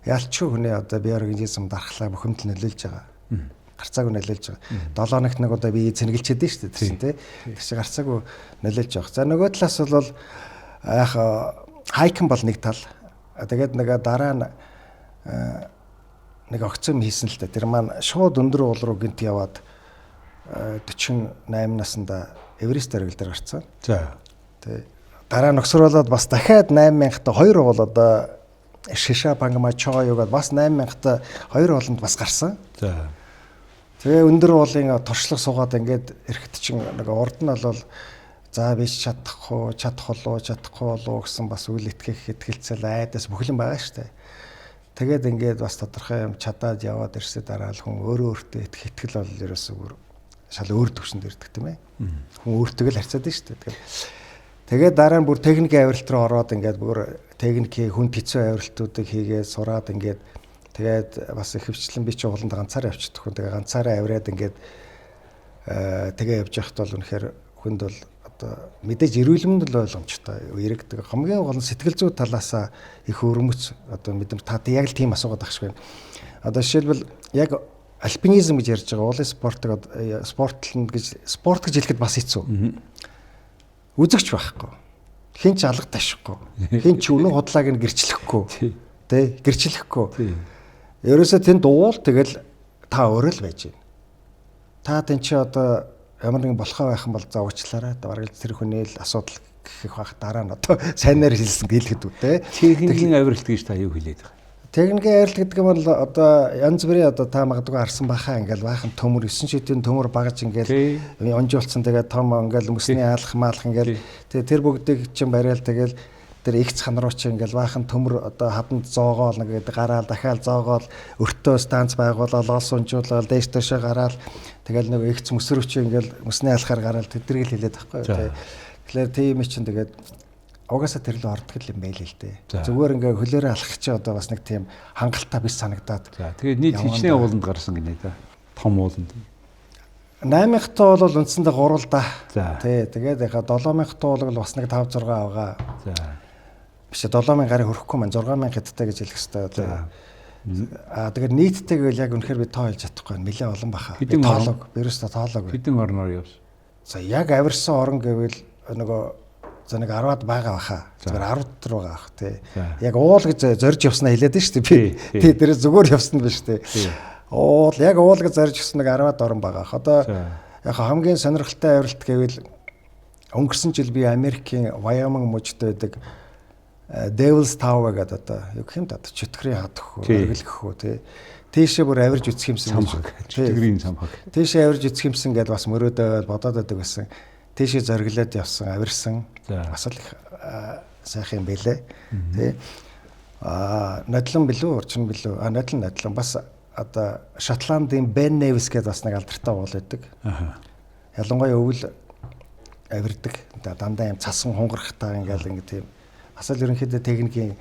S4: ялчгүй хүний одоо биеорганизм дархлаа бухимдал нөлөөлж байгаа. Гарцаагүй нөлөөлж байгаа. 7 хоногт нэг удаа бие цэнгэлчээд шүү дээ тэр чинь тий. Тэр чинь гарцаагүй нөлөөлж байгаа. За нөгөө талаас бол яах хайкинг бол нэг тал. Тэгээд нэг дараа нь нэг огцом хийсэн л дээ. Тэр маань шууд өндөр уул руу гинт яваад 48 наснда Эверест оргил дээр гарцсан.
S1: За.
S4: Тий. Дараа нөхсрүүлээд бас дахиад 8000-тай хоёр уул одоо Шиша Пангма Чоо юугаад бас 8000-тай хоёр ууланд бас гарсан.
S1: За.
S4: Тэгээ өндөр уулын туршлага суугаад ингээд эрэхт чинь нэг урд нь бол за би чадахгүй, чадах болов, чадахгүй болов гэсэн бас үйл итгэх, итгэлцэл, айдас бүхлэн байгаа шүү дээ. Тэгээд ингээд бас тодорхой юм чадаад яваад ирсээ дараа л хүн өөрөө өөртөө итгэх итгэл бол ерөөсөө бүр шал өөр төвшөнд ирдэг тийм ээ. Хүн өөртөө л харьцаад нь шүү дээ. Тэгээд дараа нь бүр техникийн авиралт руу ороод ингээд бүр техникийн хүнд хэцүү авиралтуудыг хийгээд сураад ингээд тэгээд бас их хвчлэн би чи ууланд ганцаараа явчихдаг хүн. Тэгээ ганцаараа авираад ингээд тэгээ явж байхад бол үнэхээр хүнд бол одоо мэдээж эрүүл мэнд л ойлгомжтой эрэгдэг. Хамгийн гол нь сэтгэл зүй талаасаа их өрмөц одоо мэдрэмж та яг л тийм асуугаад ах шиг байна. Одоо жишээлбэл яг альпинизм гэж ярьж байгаа уулын спортыг спортлон гэж спорт гэж хэлэхэд бас хэцүү. Үзэгч байхгүй. Хин ч алга ташихгүй. Хин ч үнэн худлааг нь гэрчлэхгүй. Тэ гэрчлэхгүй. Ерөөсөө тэнд уул тэгэл та өөрөө л байж байна. Та тэн чи одоо ямар нэгэн болохоо байх юм бол за уучлаарай. Бараг л тэр хүний л асуудал гэх байх дараа нь одоо сайнаар хэлсэн гэлэхэд үү те.
S1: Техникийн авиралт гэж та юу хэлээд байгаа юм?
S4: Техникийн авиралт гэдэг юм бол одоо янз бүрийн одоо та магадгүй харсан бахаа ингээл баахан төмөр 9 шидийн төмөр багаж ингээл онжуулсан тэгээд том ингээл мөсний алах маалах ингээл тэгээ тэр бүгдийг чинь бариал тэгэл тэр ихц хан руу чи ингээл баахан төмөр одоо хаданд зоогоол нэг гэдэг гараал дахиад зоогоол өртөө станц байгуулаад лоос унжуулаад дээш доошоо гараал тэгэл нэг ихц мөс рүү чи ингээл мөсний алхаар гараал тэднийг л хэлээд байхгүй юу. Тэгэхээр тийм чинь тэгээд угаасаа тэр лөө ордог юм байл л дээ. Зүгээр ингээ хөлөөрөө алхах чи одоо бас нэг тийм хангалттай биш санагдаад.
S1: За тэгээд нийт хичнээн ууланд гарсан гинэ да. Том ууланд.
S4: 8000 туу бол үндсэндээ 3 л да. Тий, тэгээд яха 7000 туу бол бас нэг 5 6 авгаа.
S1: За.
S4: Биш 7000 гарыг хөрөхгүй маань 6000 хэдтэй гэж хэлэх хэвээр. Аа тэгээд нийтдээ гэвэл яг үнэхээр би тоо хэлж чадахгүй байна. Нэлээ олон баха. Би тоолог. Би ерөөсөө тоолоогүй.
S1: Хэдэн орноор явсан?
S4: За яг авирсан орон гэвэл нөгөө за нэг 10-ад байгаа баха. Зүгээр 10 дотор байгаа бах тий. Яг уул гэж зорж явснаа хэлээд нь шүү дээ би. Тий, тэр зүгээр явсан биш тий. Уул яг уул гэж зорж явсан нэг 10-ад орон байгаа бах. Одоо яг хамгийн сонирхолтой авиралт гэвэл өнгөрсөн жил би Америкийн Wyoming мужид байдаг Devil's Tower гэдэг одоо юу гэх юм да чөтгөрийн хад хөө, оргил хөө тий. Тийшээ бүр авирж үзэх юмсан
S1: гэж. Чөтгөрийн цамхаг.
S4: Тийшээ авирж үзэх юмсан гэдээ бас мөрөөдөө бодоод байдаг байсан. Тийшээ зориглоод явсан, авирсан. Бас л их сайхан юм бэлээ. Тий. Аа, нодлон билүү, урчин билүү? Аа, нодлон бас одоо Шотландын Бен Невис гэдэг бас нэг алдартай уул байдаг.
S1: Аа.
S4: Ялангуяа өвөл авирдаг. Дандаа юм цасан хунгарахтай ингээл ингэ тийм. Бас л ерөнхийдөө техникийн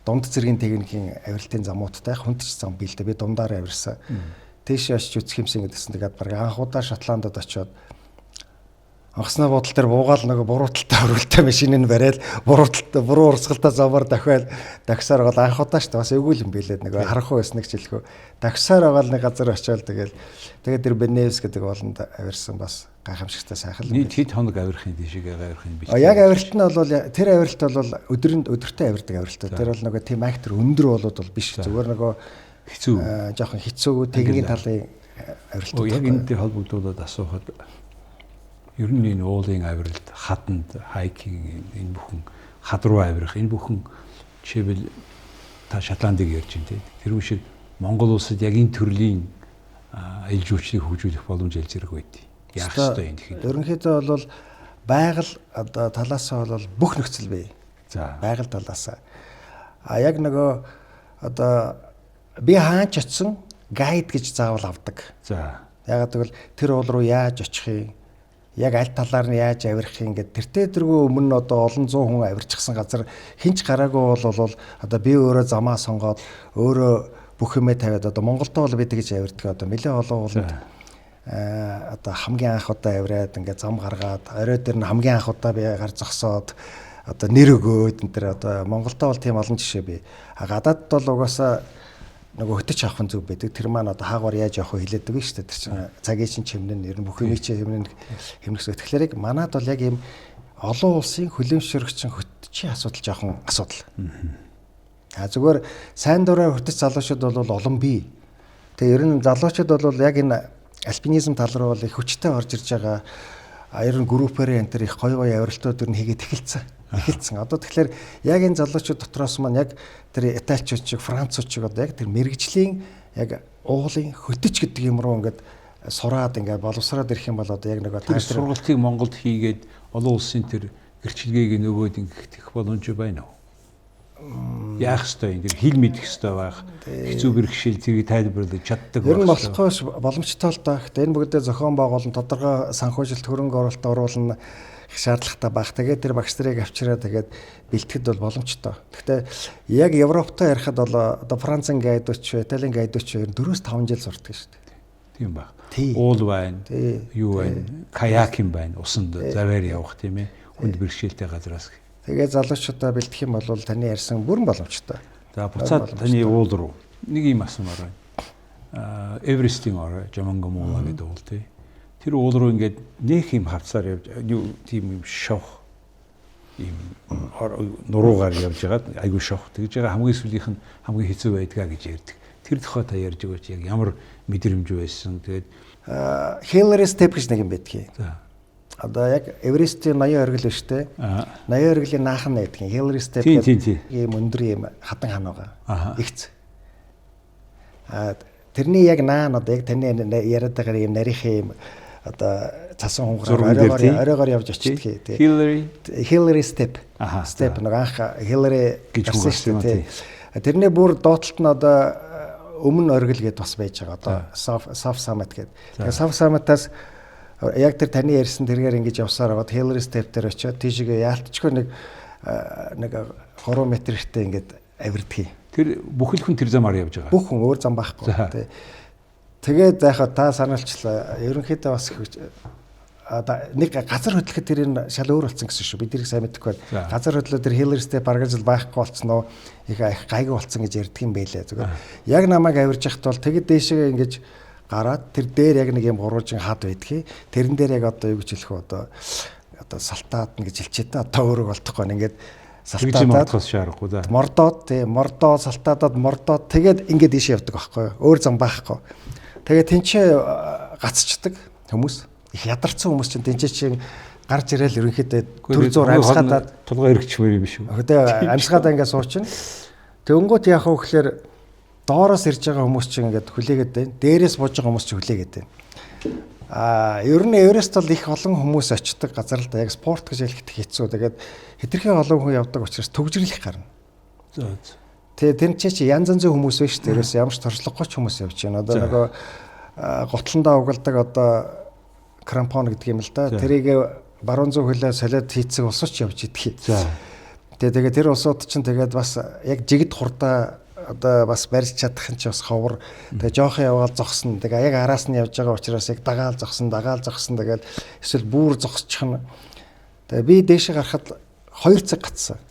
S4: дунд зэргийн техникийн авиралтын замуудтай хүндч зам бий л дээ. Би дундаар авирсан. Тийшээ очиж үзэх юмсан гэдгсэн. Тэгээд баг анх удаа Шотландд очиод онгоцны буудал дээр буугаал нөгөө буруу талтай өргөлтэй машиныг бариад буруу талтай буруу урсгалтай замаар дахиад дахисаар бол анх удаа шүү дээ. Бас эвгүй юм билээ нөгөө харанхуй байсан нэг жилхүү. Дахисаар байгаа л нэг газар очиод тэгэл тэгээд тэр Беневс гэдэг болонд авирсан бас гайхамшигтай сайхан.
S1: Нийт хэд хоног авирах юм тийшээ авирах юм биш.
S4: Яг авиралт нь бол тэр авиралт бол өдрөнд өдөртөө авирдаг авиралт. Тэр бол нөгөө тийм актер өндөр болоод бол биш. Зүгээр нөгөө
S1: хэцүү
S4: жоохон хэцүү техникийн талын авиралт.
S1: Яг энэтэй холбогдуулаад асуухад ер нь энэ уулын авиралт, хаданд хайкинг энэ бүхэн хад руу авирах энэ бүхэн жишээлбэл та Шотландыг ярьж байна тийм. Тэр үе шиг Монгол улсад яг энэ төрлийн аялал жуулчлалыг хөгжүүлэх боломж аль зэрэг байд. Яах ёстой юм тэгэхээр.
S4: Ерөнхийдөө бол байгаль одоо талаасаа бол бүх нөхцөл бий.
S1: За.
S4: Байгаль талаасаа. А яг нөгөө одоо би хаач очисон гайд гэж заавал авдаг.
S1: За.
S4: Ягаад гэвэл тэр уул руу яаж очих юм? Яг аль талаар нь яаж авирах юм гээд тэртээ тэргүй өмнө одоо олон зуун хүн авирчихсан газар хинч гараагүй бол одоо би өөрөө замаа сонгоод өөрөө бүх юмээ тавиад одоо Монголдо бол би тэгж авирдаг одоо нэлээ олон ууланд одоо хамгийн анх удаа авираад ингээд зам гаргаад орой дээр нь хамгийн анх удаа би гар зогсоод одоо нэр өгөөд энэ төр одоо Монголдо бол тийм олон жишээ бий. А гадаадд бол угаасаа нөгөө хөтөч авах нь зүг байдаг. Тэр маань одоо хаагуар яаж явах вэ хэлээд өгнө шүү дээ. Тэр чинь цагийн чинь чимнэн ер нь бүх юмыг чинь хэмнэн хэмнэх. Тэгэхээр яг манад бол яг ийм олон улсын хүлэмжшөрөгчин хөтчийн асуудал жоохон асуудал. А зүгээр сайн дураар хөтөч залуучууд бол олон бий. Тэгээ ер нь залуучууд бол яг энэ альпинизм тал руу бол их хүчтэй орж ирж байгаа. А ер нь группээрээ энэ төр их гоё гоё авиралтууд ер нь хийгээд эхэлсэн. Одоо тэгэхээр яг энэ залуучууд дотроос маань яг тэр италичууд шиг, францууд шиг одоо яг тэр мэрэгжлийн яг уулын хөтөч гэдэг юм руу ингээд сураад ингээд боловсроод ирэх юм бол одоо яг нөгөө
S1: тэр сургалтыг Монголд хийгээд олон улсын тэр гэрчилгээг нөгөөд ингэх боломж байна уу? Яах ёстой юм? Тэр хэл мэдэх ёстой байх. Хэцүү бэрхшээл тэрийг тайлбарлаж чаддаг
S4: байх. Ер нь болохгүй боломжтой л доо. Гэтэ энэ бүгдээ зохион байгуулалт, тодорхой санхүүжилт, хөрөнгө оруулалт оруулна их шаардлагатай байх. Тэгээд тэр багш нарыг авчираа тэгээд бэлтгэд бол боломжтой. Гэхдээ яг Европтой ярихад бол одоо Францын гайдууч, Италийн гайдууч ер нь 4-5 жил сурдаг шүү дээ.
S1: Тийм баг. Уул байна, юу байна, каякинг байна, усанд заваар явах тийм ээ. Хүнд бэрхшээлтэй газраас.
S4: Тэгээд залуучуудаа бэлтгэх юм бол таны ярьсан бүрэн боломжтой.
S1: За буцаад таны уул руу нэг юм асуумаар байна. Эверестийн орой Жамангамуула гэдэг уул тий. Тэр уул руу ингээд нэх юм хавцаар явж тийм юм шовх ийм нуруугаар явж байгаад айгүй шовх тэгж байгаа хамгийн сүүлийнх нь хамгийн хэцүү байдгаа гэж ярьдаг. Тэр тухай та ярьж өгөөч яг ямар мэдрэмж байсан. Тэгээд
S4: Hillary Step гэж нэг юм байдгийг.
S1: За.
S4: Одоо яг Эверестийн 80 оргил биш үү? 80 оргилын наахан байдаг. Hillary Step
S1: гэдэг
S4: ийм өндөр ийм хадан хан байгаа. Игц. А тэрний яг наан одоо яг таны яриад байгаа ийм нарийнхын ийм одоо цасан хунгараар оройгоор явж очдөг тий. Hillary Step. Step нэг анх Hillary
S1: гэж гарсан шүү дээ.
S4: Тэрний бүр доотлолт нь одоо өмнө оргил гэдээ бас байж байгаа. Одоо South Summit гэдэг. Тэгээ South Summit-аас яг тэр таны ярьсан тэргээр ингэж явсаар аваад Hillary Step дээр очиод тийшээгээ яалтчгүй нэг 3 метр ихтэй ингээд авирдгийг.
S1: Тэр бүхэл хүн тэр замаар явж байгаа.
S4: Бүх хүн өөр зам байхгүй тий. Тэгээд яг та санаалчлаа. Ерөнхийдөө бас нэг газар хөдлөхөд тэр энэ шал өөр болсон гэсэн шүү. Бид тэрийг сайн мэдэхгүй байна. Газар хөдлөө тэр Hillary Step бараг жил байхгүй болсон уу? Их их гайгүй болсон гэж ярьдаг юм байлээ. Зүгээр. Яг намайг авирж яхад бол тэгэд дээшээ ингэж гараад тэр дээр яг нэг юм гурвалжин хад байдгийг. Тэрэн дээр яг одоо юу гэж хэлэх вэ? Одоо салтаад гэж хэлчихээ та. Одоо өөрөг болтохгүй байна. Ингээд
S1: салтаадаад шаарахгүй за.
S4: Мордоод тий, мордоо салтаадаад мордоод тэгээд ингээд ийшээ явдаг байхгүй юу? Өөр зам байхгүй. Тэгээд тэнцээ гацчдаг хүмүүс. Их ядарсан хүмүүс чинь тэнцээ чинь гарч ирээл ерөнхийдөө төр зур амьсгаадаад
S1: тулгаа эргэчмээр юм шүү.
S4: Тэгээ амьсгаадаа ингээд суучна. Тэнгүүт яах вэ гэхээр доороос ирж байгаа хүмүүс чинь ингээд хүлээгээд байна. Дээрээс бууж байгаа хүмүүс чинь хүлээгээд байна. Аа, ер нь Эверест бол их олон хүмүүс очдог газар л да. Яг спорт гэж хэлэхэд хэцүү. Тэгээд хэтэрхий олон хүн явдаг учраас төгжрөл их гарна.
S1: За.
S4: Тэгээ тэр чи янз янзын хүмүүс байж шүү дээ. Ерөөс ямар ч торчлогогүй ч хүмүүс явж байна. Одоо нөгөө гутландаа угалдаг одоо крампон гэдэг юм л да. Тэрийг баруун зүүн хөлөө солиод хийцэг улсууч явж идэх.
S1: За.
S4: Тэгээ тэр улсууд чинь тэгээд бас яг жигд хурдаа одоо бас барьж чадах нь ч бас ховор. Тэгээ жоохон яваал зогсно. Тэгээ яг араас нь явж байгаа учраас яг дагаал зогсно, дагаал зогсно. Тэгээд эсвэл бүр зогсчих нь. Тэгээ би дээшээ гарахад 2 цаг гацсан.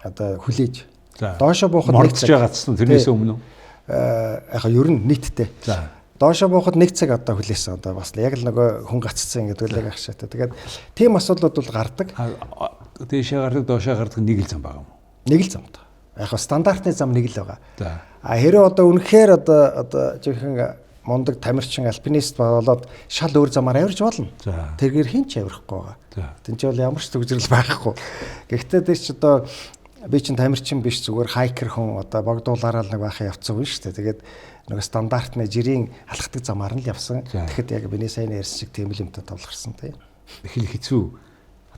S4: Одоо хүлээж. Доошо буухад
S1: 1 цаг гацсан. Тэрнээс өмнө үү?
S4: Яг ер нь нийтдээ.
S1: За.
S4: Доошо буухад 1 цаг одоо хүлээсэн. Одоо бас яг л нөгөө хүн гацсан ингээд үлээг ахшаатай. Тэгээд тийм асуудлууд бол гардаг.
S1: Дээшээ гардаг, доошоо гардаг нэг л зам байгаа юм уу?
S4: Нэг л замтай. Яг стандартны зам нэг л байгаа.
S1: За.
S4: А хэрэг одоо үнэхээр одоо жинхэнэ мундаг тамирчин альпинист болоод шал өөр замаар авирч болно. Тэргээр хэн ч авирахгүй байгаа. Тэн чи бол ямар ч төгжрөл байхгүй. Гэхдээ тэр чи одоо би чинь тамирчин биш зүгээр хайкер хүн одоо богдуулаараа л нэг байхын явцсан хүн шүү дээ. Тэгээд нөгөө стандартны жирийн алхдаг замаар нь л явсан. Тэгэхэд яг миний сайн ярьсан шиг тийм л юмтай тулгарсан тийм.
S1: Их л хэцүү.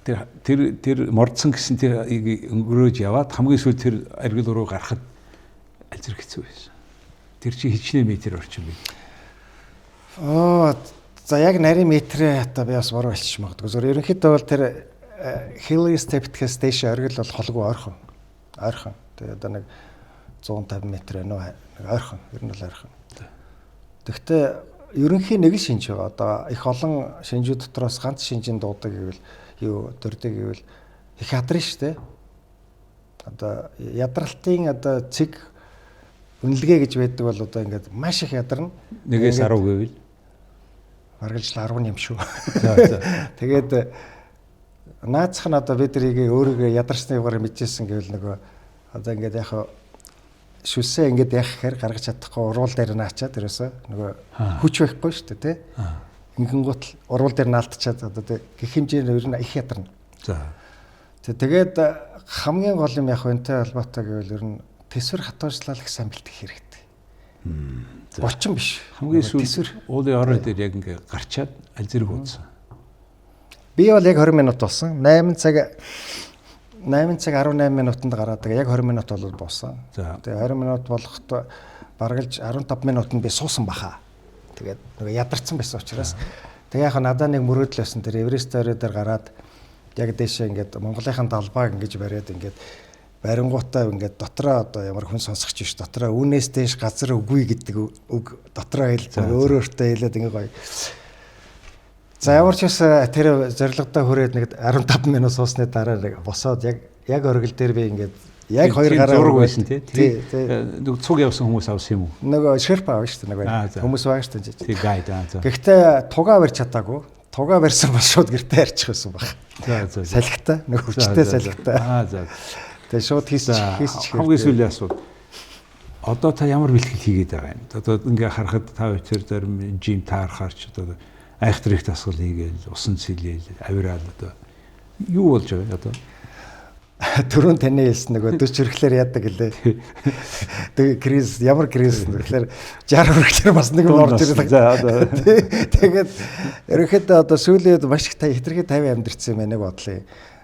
S1: Тэр мордсон гэсэн тэр өнгөрөөж яваад хамгийн сүүлд тэр аргил руу гарахад аль зэрэг хэцүү байсан. Тэр чи хичнээн метр орчим бэ?
S4: Аа за яг нарийн метрээ одоо би бас буруу хэлчих магадгүй. Зөв ерөнхийдөө бол тэр Hillary Step гэхээс дээш оргил бол холгүй ойрхон. Ойрхон. Тэгээ одоо нэг 150 метр байна уу? Нэг ойрхон. Ер нь бол ойрхон. Тэгвэл ерөнхий нэг л шинж байгаа. Одоо их олон шинжүүд дотроос ганц шинжийн дуудаг гэвэл юу дөрдөг гэвэл их ядрын штэ. Одоо ядралтын одоо цэг үнэлгээ гэж байдаг бол одоо ингээд маш их ядарна.
S1: 1-ээс 10 гэвэл
S4: бараг л 10 юм шүү.
S1: За за.
S4: Тэгээд наацх нь одоо бид нарыг өөрийгөө ядарсны югаар мэдчихсэн гэвэл нөгөө одоо ингээд яг шүсээ ингээд яах гэхээр гаргаж чадахгүй уруул дээр наачаад ерөөсөө нөгөө хүч байхгүй шүү дээ тий. Ингэнгүүт уруул дээр наалтчаад одоо тий гэх хэмжээнд ер нь их ядарна.
S1: За.
S4: Тэгээд хамгийн гол юм яг энэтэй холбоотой гэвэл ер нь төсвөр хатуурчлал их сайн бэлтгэх хэрэгтэй. Булчин биш.
S1: Хамгийн сүүл уулын орой дээр яг ингээ гарчаад аль зэрэг уудсан.
S4: Би бол яг 20 минут болсон. 8 цаг 18 минутанд гараад яг 20 минут бол буусан. Тэгээ 20 минут болоход баргалж 15 минутанд би суусан баха. Тэгээд нөгөө ядарсан байсан учраас тэгээ яг надаа нэг мөрөөдөл байсан. Тэр Эверест орой дээр гараад яг дээшээ ингээд Монголынхаа далбааг ингэж бариад ингээд барингуудаа ингээд дотроо одоо ямар хүн сонсох ч биш дотроо үүнээс дээш газар үгүй гэдэг үг дотроо хэл өөр өөртөө хэлээд ингээ гоё. За ямар ч байсан тэр зорилгодоо хүрээд нэг 15 минут суусны дараа нэг босоод яг оргил дээр би ингээд яг хоёр гараа
S1: зураг байсан тий. Нэг цуг явсан хүмүүс авсан юм уу?
S4: Нөгөө шерпа авсан шүү дээ нөгөө хүмүүс байгаа шүү дээ.
S1: Тий гайд аа за.
S4: Гэхдээ тугаа барьж чадаагүй. Тугаа барьсан бол шууд гэртээ арчих байсан баг.
S1: За за.
S4: Салхитай нөгөө хүчтэй салхитай.
S1: Аа за.
S4: Тэгээ шууд хийсч
S1: хамгийн сүүлийн асуулт. Одоо та ямар бэлтгэл хийгээд байгаа юм? Одоо ингээ харахад та хоёр зарим жим таарахаар ч одоо айхтар их дасгал хийгээл, усан цэлээл, авираал одоо юу болж байгаа одоо?
S4: Түрүүн таны хэлсэн нөгөө 40 хүрэхлээр яадаг гэлээ. Тэгээ кризис ямар кризис гэхээр 60 хүрэхлээр бас нэг юм орж ирдэг.
S1: За одоо
S4: тэгээд ерөнхийдөө одоо сүүлийн үед маш их хэтэрхий 50 амьдэрсэн юм байна бодлоо.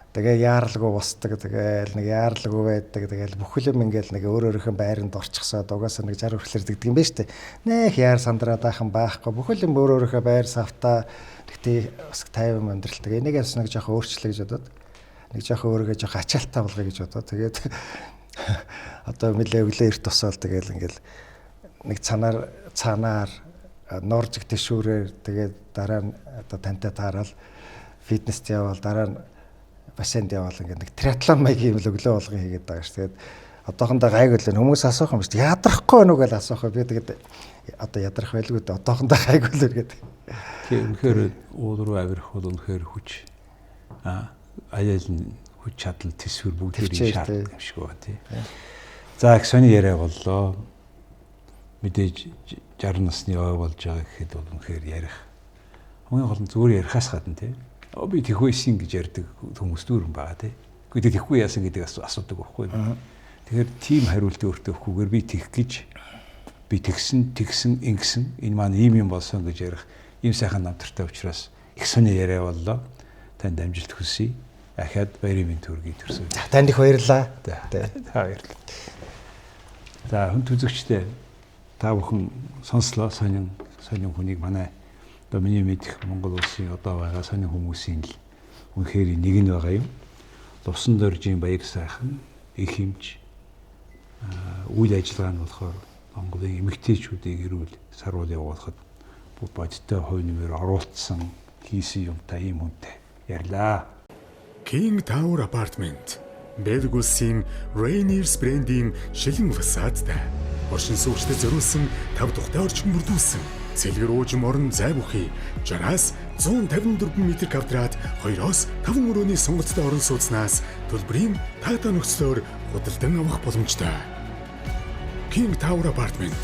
S4: Тэгээ яаралгүй босдог, тэгээл нэг яаралгүй байдаг, тэгээл бүхэл юм ингээл нэг өөр өөрийнхөө байранд орчихсоод угаасаа нэг 60 хүрэхлээр дэгдэг юм байна шүү дээ. Нэх яар сандраад ахын байхгүй, бүхэл юм өөр өөрийнхөө байр савтаа тэгтээ бас 50 юм амьдралтай. Энийг бас нэг жоохон өөрчлөе гэж бодоод нэг жоохон өөрийгөө жоохон ачаалттай болгоё гэж бодоо. Тэгээд одоо нэлээ өглөө эрт босоод тэгээл ингээл нэг цанаар нууржиг тэшүүрээр тэгээд дараа нь одоо тантай таарал фитнест явбал, дараа нь бассейнд явбал ингээд нэг триатлон маягийн юм л өглөө болгон хийгээд байгаа ш. Тэгээд одоохондоо гайгүй л хүмүүс асуух юм шүү дээ. Ядрахгүй байна уу гэж асуух. Би тэгээд одоо ядрах байлгүй дээ. Одоохондоо гайгүй л гэдэг.
S1: Тийм, үнэхээр уул руу авирах бол үнэхээр хүч аяал нь хүч чадал, төсвөр бүгдийг шаарддаг юм шиг байна тий. За, их сони яриа боллоо. Мэдээж 60 насны ой болж байгаа гэхэд бол үнэхээр ярих. Хамгийн гол нь зүгээр ярихаас гадна тий. Би тэхвэсэн гэж ярьдаг хүмүүс дүүрэн байгаа тий. Гэхдээ тэхгүй яасан гэдэг асуудаг байхгүй. Тэгэхээр тийм хариулт өөртөө өгөхгүйгээр би тех гэж, би тэгсэн, тэгсэн, ингэсэн, энэ маань ийм юм болсон гэж ярих ийм сайхан намтартай учраас их сони яриа боллоо. Танд амжилт хүсье. Ахаад баярын мэнд төргий төрсөн.
S4: За, танд их баярлалаа.
S1: Та баярлалаа. За, хүн үзэгчдээ, та бүхэн сонслоо сонин сонин хүнийг. Манай одоо миний мэдэх Монгол улсын одоо байгаа сонин хүмүүсийн л үнэхээр нэг нь байгаа юм. Лувсан доржийн баяр сайхан их хэмж үйл ажиллагаа нь болохоор Монголын эмэгтэйчүүдийг эрүүл саруул явуулахад бүх бодиттой хувь нэмэр оруулсан, хийсэн юмтай ийм хүнтэй ярьлаа.
S3: King Tower Apartment Бэлэг улсын Rainiers брендийн шилэн фасадтай. Оршин суугчдад зориулсан 5 тухтай орчин бүрдүүлсэн. Цэлгэр уужим орон зай бүхий 60-аас 154 м квадрат 2-оос 5 өрөөний сонголттой орон сууцнаас төлбөрийн таатай нөхцлөөр худалдан авах боломжтой. King Tower Apartment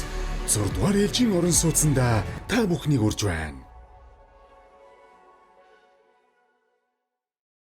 S3: 6 дугаар ээлжийн орон сууцнда та бүхнийг урьж байна.